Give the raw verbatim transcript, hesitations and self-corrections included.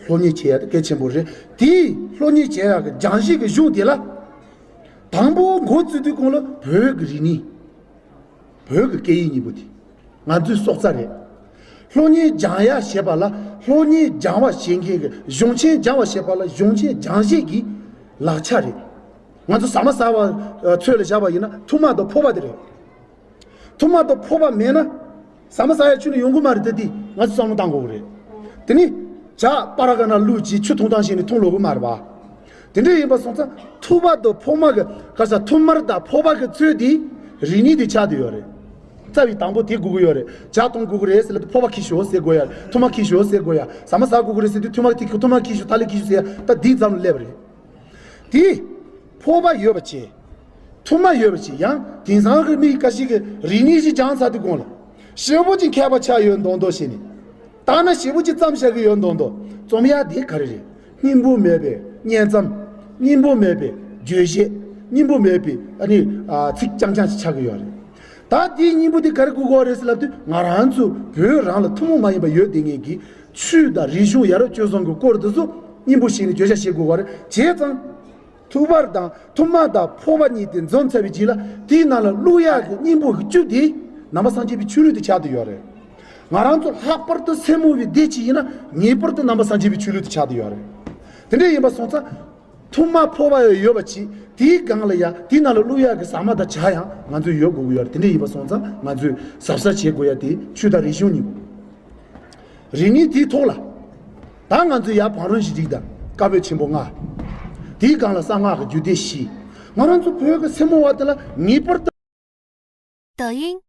སློབ་གཉེར་བྱེད་ཡ་དེ་གལ་ཆེན་པོ་རེད། དེའི་སློབ་གཉེར་བྱེད་ཡ་གི་སྦྱང་གཞི་གི་གཞུང་དེ་ལ། དང་པོ་འགོ་བཙུགས་དུས་གོང་ལ་བོད་ཀྱི་རིག་གནས། བོད་ཀྱི་སྐད་ཡིག་གཉིས་པོ་དེ་ང་ཚོའི་སྲོག་རྩ་རེད། སློབ་གཉེར་སྦྱང་ཡ་ཞེས་པ་ལ་སློབ་གཉེར་སྦྱང་བ་བྱེད་མཁན་གྱི་གཞུང་ཆེན་སྦྱང་བ་ཞེས་པ་ལ་གཞུང་ཆེན་སྦྱང་བྱེད་ཀྱི་ལག་ཆ་རེད། ང་ཚོ་ཟ་མ་ཟ་བ་ཚོད་ལ་བཞག་པ་ཡིན་ན་ཐུར་མ་དང་ཕོར་པ་དེ་རེད། ཐུར་མ་དང་ཕོར་པ་མེད་ན་ཟ་མ་ཟ་ཡ་ཁྱོན་ནས་ཡོང་གི་མ་རེད། ད་དེ་ང་ཚོ་བསམ་བློ་བཏང་དགོས་ཀྱི་རེད། དེ་ནི་ཇ་པ་ར་ག་ན་བླུགས་ཀྱིས་ཆུ་འཐུང་སྟངས་ཤེས་ནས་འཐུང་ལོག་གི་མ་རེད་པ། དེ་འདྲ་ཡིན་པ་སོང་ཙང་ཐུར་མ་དང་ཕོར་མ་གི་ག་ས་ཐུར་མ་དང་ཕོར་པ་གི་ཚོད་དེ་རིག་གནས་དེ་ཆགས་བསྡད་ཡོད་རེད། རྩ་བའི་དང་པོ་དེ་དགོས་ཀྱི་ཡོད་རེད། ཇ་འཐུང་དགོས་ཀྱི་རེད་ཟེར་ལབ་དུས་ཕོར་པ་ཁྱེར་ཤོག་ཟེར་དགོས་ཡ། ཐུར་མ་ཁྱེར་ཤོག་ཟེར་དགོས་ཡ། ཟ་མ་ཟ་དགོས་ཀྱི་རེད་ཟེར་དུས་ཐུར་མ་དེ་ཁྱེར་ཐུར་མ་ཁྱེར་ཤོག་ཐ་ལི་ཁྱེར་ཤོག་ཟེར་ཡ། ད་འདིའི་ཙམ་སླེབས་པ་རེད། དེ་ཕོར་པ་ཡོད་པ་བྱས། ཐུར་མ་ཡོད་པ་བྱས། ཡང་དེང་སང་གི་མི་ཁ་ཤས་ཀྱིས་རིག་གནས་ཤིག་སྦྱངས་ཚར་དུས་གོང་ལ་ཞེ་པོ་ཅིག་མཁས་པ་ཆགས་ཡོད་མདོག་མདོག་བྱས་ནས། ད་ན་ཞེ་པོ་ཅིག་བརྩམས་བཞག་གི་ཡོད་མདོག་མདོག་རྩོམ་ཡ་དེ་ག་རེ་རེད། སྙིང་པོ་མེད་པའི་སྙན་རྩོམ། སྙིང་པོ་མེད་པའི་བརྗོད་གཞས། སྙིང་པོ་མེད་པའི་ཨ་ནི་ཨ་ཚིག་རྐྱང་རྐྱང་ཞིག་ཆགས་ཀྱི་ཡོད་རེད། ད་དེའི་སྙིང་པོ་དེ་ག་རེ་དགོས་ཀྱི་རེད་ཟེར་ལབ་དུས་ང་རང་ཚོ་བོད་རང་ལ་ཐུན་མོང་མ་ཡིན་པ་ཡོད་བསྡད་མཁན་གྱི་ཆོས་དང་རིག་གཞུང་ཡ་རབས་སྤྱོད་བཟང་གི་སྐོར་དེ་ཚོ་སྙིང་པོ་བྱས་ནས་བརྗོད་བྱ་བྱེད་དགོས་པ་རེད། བྱས་ཙང་ཐུར་པ་དང་ཐུར་མ་དང་ཕོར་པ་གཉིས་དེ་འཛོམས་ཚར་བའི་རྗེས་ལ་དེའི་ནང་ལ་བླུག་ཡག་གི་སྙིང་པོ་གི་བཅུད་དེ་ནང་པ་སངས་རྒྱས་པའི་ཆོས་ལུགས་དེ་ཆགས་བསྡད་ཡོད་རེད། ང་རང་ཚོ་ལྷག་པར་དུ་སེར་མོ་བའི་སྡེ་གཅིག་ཡིན་ན་ངེས་པར་དུ་ནང་པ་སངས་རྒྱས་པའི་ཆོས་ལུགས་དེ་ཆགས་བསྡད་ཡོད་རེད། དེ་འདྲ་ཡིན་པ་སོང་ཙང་། ཐུར་མ་ཕོར་པ་ཡང་ཡོད་པ་བྱས། དེའི་སྒང་ལ་ཡ་དེའི་ནང་ལ་བླུག་ཡག་གི་ཟ་མ་དང་ཇ་ཡང་ང་ཚོས་ཡོད་དགོས་ཀྱི་ཡོད་རེད། དེ་འདྲ་ཡིན་པ་སོང་ཙང་ང་ཚོས་གཟབ་གཟབ་བྱེད་དགོས་ཡ་དེ་ཆོས་དང་རིག་གཞུང་གཉིས་པོ། རིག་གནས་དེའི་ཐོག་ལ། ད་ང་ཚོས་ཡ་བང་རིམ་བཞི་རིགས་དང་བཀའ་པོད་ཆེན་པོ་ལྔ། དེའི་སྒང་ལ་གསང་སྔགས་ཀྱི་རྒྱུད་སྡེ་བཞི། ང་རང་ཚོ་བོད་ཀྱི་སེར་མོ་བ་དེ་ལ་ངེས་པར་དུ། 抖音，